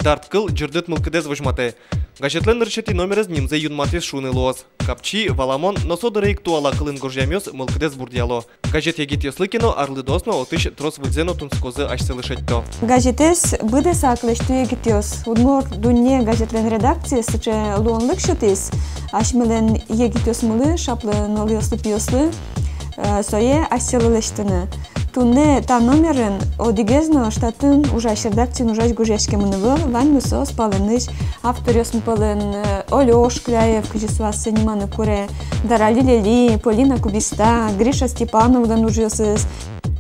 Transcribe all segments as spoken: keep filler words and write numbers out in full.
Дарт кыл ӟырдыт мылкыдэз возьматэ. Газетлэн нырысетӥ номерез нимзэ юнматӥз шуыны луоз. Капчи, валамон, но со дыре ик туала кылын гожъямъёс мылкыдэз бурдъяло. Газет егитъёслы ке но арлыдоос но отысь трос выльзэ но тунсыкозэ асьсэлы шедьто. Газетэз быдэсак лэсьто егитъёс. «Удмурт дунне» газетлэн редакциез сыӵе луонлык сётӥз асьмелэн егитъёсмылы, шаплы нылъёслы, пиослы, э, сое асьсэлы лэсьтыны. Туннэ та номерын одӥгез но штатын ужась, редакциын ужась гожъяськемын ӧвӧл, ваньмыз соос палэнысь. Авторъёсмы пӧлын, э, Олёш Кляев, кызьы со ассэ ниманы куре, Дарали Лели, Полина Кубиста, Гриша Степановлэн ужъёсыз.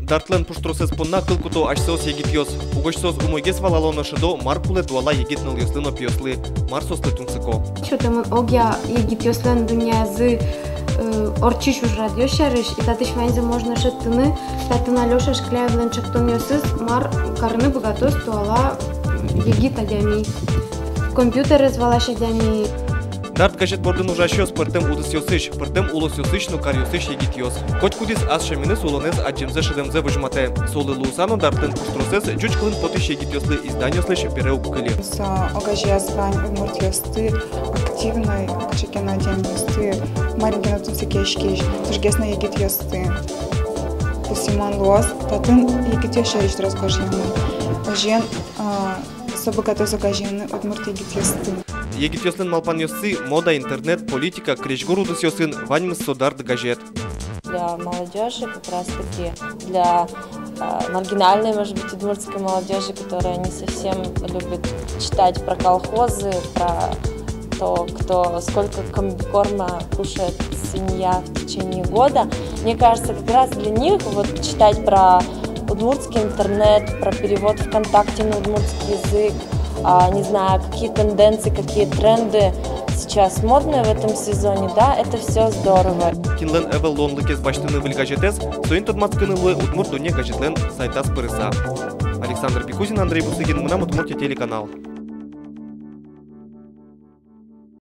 Дартлэн пуштросэз понна кыл куто асьсэос егитъёс. Угось соос умойгес валало но шӧдо, мар кулэ туала егит нылъёслы но пиослы, мар соослы тунсыко. Сётэмын огъя егитъёслэн дуннеязы, э, ортчись ужрадъёс сярысь, и татысь ваньзэ можно шедьтыны. Татын Алёша Шкляевлэн чектонъёсыз, мар карыны быгатоз туала егит адями, компьютерез валась адями. Дарт газет бордын ужасьёс пӧртэм удысъёсысь, пӧртэм улосъёсысь но каръёсысь егитъёс. Котькудӥз ас сяменыз улонэз адӟемзэ-шӧдэмзэ возьматэ. Солы луыса но Дартлэн пуштросэз ӟуч кылын потӥсь егитъёслы изданиослэсь бере уг кыльы. Со огазеяз вань удмуртъёсты, активной, кыӵе ке но адямиосты, марин ке но тунсыкъяськись, тужгес но егитъёсты. Пусйымон луоз, татын егитъёс сярысь трос гожъямын. Озьыен, а, со быгатоз огазеяны удмурт егитъёсты. Егитъёслэн малпанъёссы, мода, интернет, политика, крезьгур удысъёсын — ваньмыз со Дарт газет. Для молодёжи, как раз-таки для, а, маргинальной, может быть, удмуртской молодёжи, которая не совсем любит читать про колхозы, про то, кто, сколько комбикорма кушает свинья в течение года. Мне кажется, как раз для них вот читать про удмуртский интернет, про перевод ВКонтакте на удмуртский язык, а, не знаю, какие тенденции, какие тренды сейчас модные в этом сезоне, да, это всё здорово. Кинлэн ӧвӧл луонлыкез басьтыны выль газетэз, соин тодматскыны луэ «Удмурт дунне» газетлэн сайтаз пырыса. Александр Пикузин, Андрей Бусыгин, «Мынам Удмуртие» телеканал.